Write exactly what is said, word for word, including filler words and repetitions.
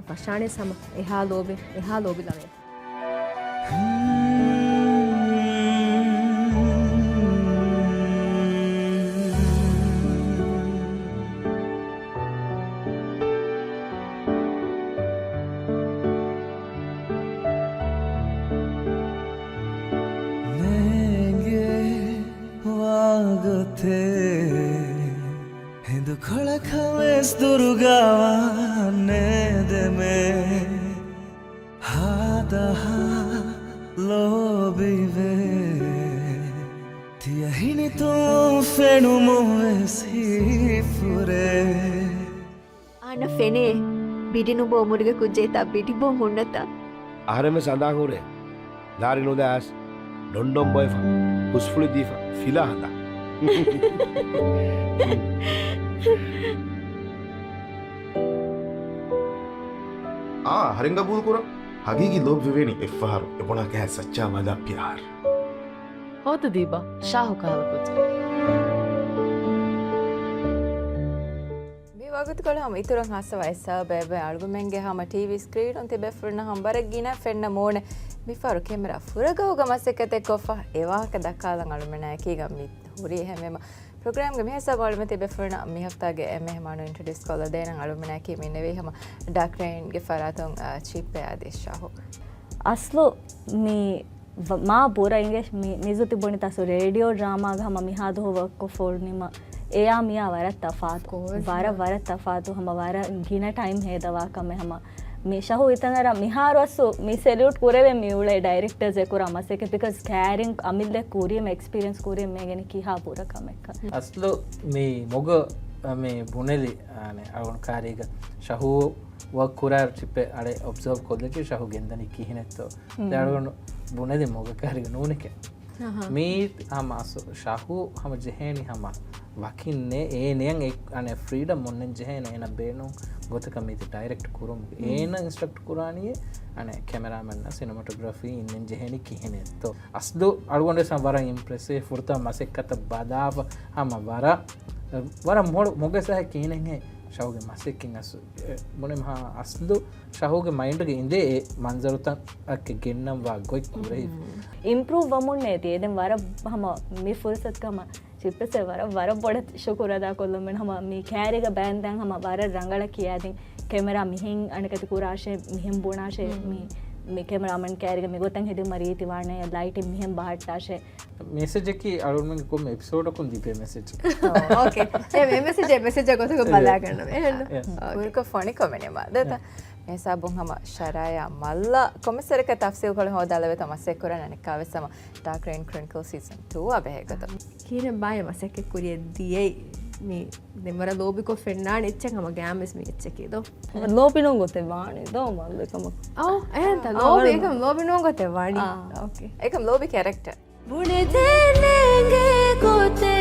ފަށާނެސް ހަމަ އެހާ ލޯބި، އެހާ ލޯބި ލަވަޔަކަށް. ނޭނގެ ވާގޮތެއް ހިނދު ކޮޅަކަށް ވެސް ދުރުގަވާނެ ދެމެ. ހާދަހާ ލޯބިވެ ތިޔަ ހިނިތުން ފެނުމުން ވެސް ހިފުރޭ. އާނަ ފެނޭ، ބިޑި ނުބޯ އުމުރުގެ ކުއްޖެއްތާ ބިޑި ބޯ ހުންނަތާ. އަހަރެން ވެސް އަނދާން ހުރޭ. ދާރި ނުލާ އައިސް ޑޮންޑޮން ބޮއެފަ، ހުސްފުޅި ދީފަ، ފިލާ ހަނދާ. އާ، އަހަރެން ގަބޫލު ކުރަން. ހަގީގީ ލޯބި ވެވޭނީ އެއްފަހަރު އެބުނާ ކަހަލަ ސައްޗާ ވާލާ ޕިޔާރު. ހޯދަ ދީބަ، ޝާހު ކަހަލަ ކުއްޖެއް. މި ވަގުތުކޮޅު ހަމަ އިތުރަށް ހާއްސަވާ އެއް ސަބަބެއް އަޅުގަމެންގެ ހަމަ ޓީވީ ސްކްރީނުން ތިބޭފުޅުންނަށް ހަމަ ވަރަށް ގިނަ ފެންނަ މޫނެއް މިފަހަރު ކެމެރާ ފުރަގަހުގަ މަސައްކަތެއް ކޮށްފަ އެ ވާހަކަ ދައްކާލަން އަޅުމެނާއެކީގަ މި ހުރީ. އެހެންވީމަ ޕްރޮގްރާމްގެ މި ހިސާބު އަޅުމެން ތިބޭފުޅުންނަށް މި ހަފްތާގެ އެ މެހެމާނު އިންޓްރޮޑިއުސް ކޮށްލަދޭނަން. އަޅުމެނާއެކީ މި ނެވީ ހަމަ ޑާކް ރެއިންގެ ފަރާތުން، އާ، ޗިއްޕެ އާދޭ ޝާހު. އަސްލު މި ވ-، މާ ބުރަ އިނގޭ މި-، މިޒު ތިބުނިތާ ސު ރޭޑިއޯ ޑްރާމާގަ ހަމަ މިހާ ދުވަހު ވަކު ފޯރުނީމަ އެޔާ މިޔާ ވަރަށް ތަފާތު. ކޯސް ވަރަށް، ވަރަށް ތަފާތު ހަމަ ވަރަށް ގިނަ ޓައިމް ހޭދަވާ ކަމެއް ހަމަ މި ޝަހު ހިތަށް އަރާ މިހާރު އަސްލު މި ސެލިއުޓް ކުރެވޭ މި އުޅޭ ޑައިރެކްޓަރސް އެކުރާ މަސައްކަތް ބިކޮޒް ކޭރިން އަމިއްލަ ކުރީމަ އެކްސްޕީރިއެންސް ކުރީމަ މޭގެނި ކިހާ ބުރަ ކަމެއްކަން. އަސްލު މި މޮގަ މި ބުނެލި އާނެ އަޅުގަނޑު ކާރީގަ ޝަހޫ ވަކް ކުރާ ޗިއްޕެ އަޅެ އޮބްޒާވް ކޮށްލަކީ ޝަހޫ ގެންދަނީ ކިހިނެއްތޯ. ދެ އަޅުގަނޑު ބުނެލި މޮގަ ކާރީގަ ނޫނެކެ. މީ ހަމަ އަސް ޝަހޫ ހަމަ ޖެހޭނީ ހަމަ ވަކިންނޭ އޭނެއަށް އެ އަނެ ފްރީޑަމް އޮންނަން ޖެހޭނެ އޭނަ ބޭނުން ގޮތަކަށް މީތި ޑައިރެކްޓް ކުރުމުގެ. އޭނަ އިންސްޓްރަކްޓް ކުރާނީ އަނެ ކެމެރާމެންނަށް ސިނެމަޓޮގްރަފީ އިންނަން ޖެހޭނީ ކިހިނެއްތޯ. އަސްލު އަޅުގަނޑު ވެސް ވަރަށް އިމްޕްރެސް ވޭ ފުރަތަމަ މަސައްކަތަށް ބަލާފަ ހަމަ ވަރަށް، ވަރަށް މޮޅު މޮގެސް އަހެ ކިހިނެއްހޭ ޝަހުގެ މަސައްކަތް އަސް، އެ، ބުނެ މަހާ އަސްލު ޝަހުގެ މައިންޑްގެ އިނދޭ އެ މަންޒަރުތައް އަކެ ގެންނަން ވާ ގޮތް ކުރެހި. އިމްޕްރޫވް ވަމުން ނޭތި އެދެން ވަރަށް ހަމަ މި ފުރުސަތު ހަމަ ޗިއްޕެސް ވަރަށް، ވަރަށް ބޮޑަށް ޝުކުރު އަދާ ކޮށްލަމެން ހަމަ މި ކޭރިގަ ބޭންދެން ހަމަ ވަރަށް ރަނގަޅަށް ކިޔާދިން ކެމެރާ މިހެން އަނެކަތި ކުރާށޭ، މިހެން ބުނާށޭ، މި، މި ކެމެރާމެން ކޭރިގަ މިގޮތަށް ހެދި މަރީތި ވާނެ، ލައިޓިން މިހެން ބަހައްޓާށޭ. މެސެޖަކީ އަޅުގަނޑުމެންގެ ކޮންމެ އެޕިސޯޑަކުން ލިބޭ މެސެޖް. އޯ، އޯކޭ. އެ، މި މެސެޖެއް، މެސެޖެއް ގޮތަކަށް ބަލާގަންނަމެ. އެހެން. ކުރިކޮށް ފޮނިކޮށް މިނިމާ. ދޭތަ. މި ހިސާބުން ހަމަ ޝަރާޔާ މައްލަ ކޮމެސް ސަރަކަށް ތަފްސީލް ކޮޅެއް ހޯދާލެވޭތޯ މަސައްކަތް ކުރަން އަނެއްކާވެސް ހަމަ ޑާކް ރެއިން ކްރޮނިކްލް ސީޒަން ޓޫ އާ ބެހޭ ގޮތަށް. ކިހިނެއް ބާއޭ މަސައްކަތް ކުރިއަށް ދިޔައީ މި ދެން ވަރަށް ލޯބިކޮށް ފެންނާނެ އެއްޗެއް ހަމަ ގާމެސް މި އެއްޗަކީ ދޯ. ލޯބި ނޫން ގޮތެއް ވާނެ ދޯ މައްލަ ކަމަށް. އައު، އެހެންތަ؟ އާ، ލޯބި، ވަރަށް އެކަމް ލޯބި ނޫން ގޮތެއް ވާނީ. އާ. އޯކޭ. އެކަމް ލޯބި ކެރެކްޓަރ. ބުނެދޭނެގެ ގޮތެއް